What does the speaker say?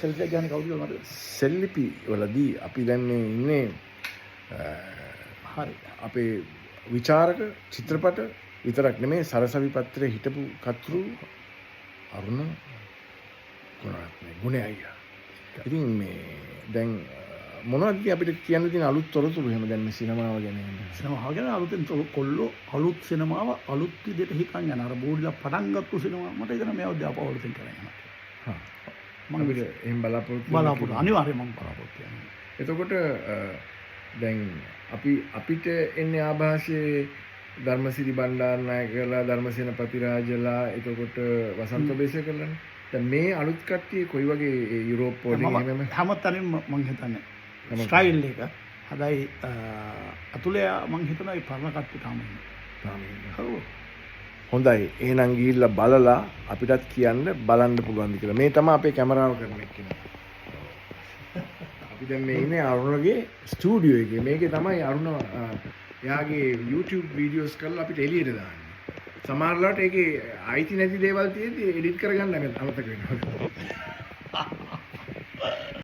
Selfie එක ගහන්නේ කවුද කියලා මට සෙල්ලිපි වලදී අපි දැන් මේ ඉන්නේ හරි. අපේ විචාරක චිත්‍රපට විතරක් නෙමේ, සරසවි පත්‍රයේ හිටපු කතෘ අරුණ ගුණරත්න ගුණ අයියා. ඉතින් මේ දැන් මොනවද ඉතින් අපිට කියන්න තියෙන අලුත් තොරතුරු එහෙම දැන් මේ සිනමාව ගැන එහෙම? සිනමාව ගැන අලුතෙන් කොල්ලෝ අලුත් සිනමාව අලුත් විදිහට හිතන් යන අර බෝඩිලා පටන් ගත්තු සිනමාව මට හිතෙනවා මේ අවුරුද්ද ආපහු අලුතෙන් කරගෙන යනවා. මම අපිට එහෙම බලාපොරොත්තු වෙනවා. බලාපොරොත්තු අනිවාර්යයෙන් මම බලාපොරොත්තු වෙනවා. එතකොට දැන් අපි අපිට එන්නේ ආభాෂයේ ධර්මසිරි බණ්ඩාරනායකලා, ධර්මසේන පතිරාජලා, එතකොට වසන්ත ඔබේසේකරලානේ. දැන් මේ අලුත් කට්ටිය කොයි වගේ ඒ යුරෝප් වලින් මම එහෙමම හැම තැනින්ම මං හිතන්නේ ස්ටයිල් එක. හැබැයි අතුලේ මං හිතනවා ඒ පරණ කට්ටිය තාම ඉන්නවා. තාම ඉන්නවා. ඔව්. හොඳයි. එහෙනම් ගිහිල්ලා බලලා අපිටත් කියන්න බලන්න පුළුවන්ද කියලා. මේ තමයි අපේ කැමරාව කරන එක්කෙනා. අපි දැන් මේ ඉන්නේ අරුණගේ ස්ටුඩියෝ එකේ. මේකේ තමයි අරුණ එයාගේ YouTube videos කරලා අපිට එළියට දාන්නේ. සමහර වෙලාවට ඒකේ අයිති නැති දේවල් තියෙද්දි එඩිට් කරගන්න අමතක වෙනවා.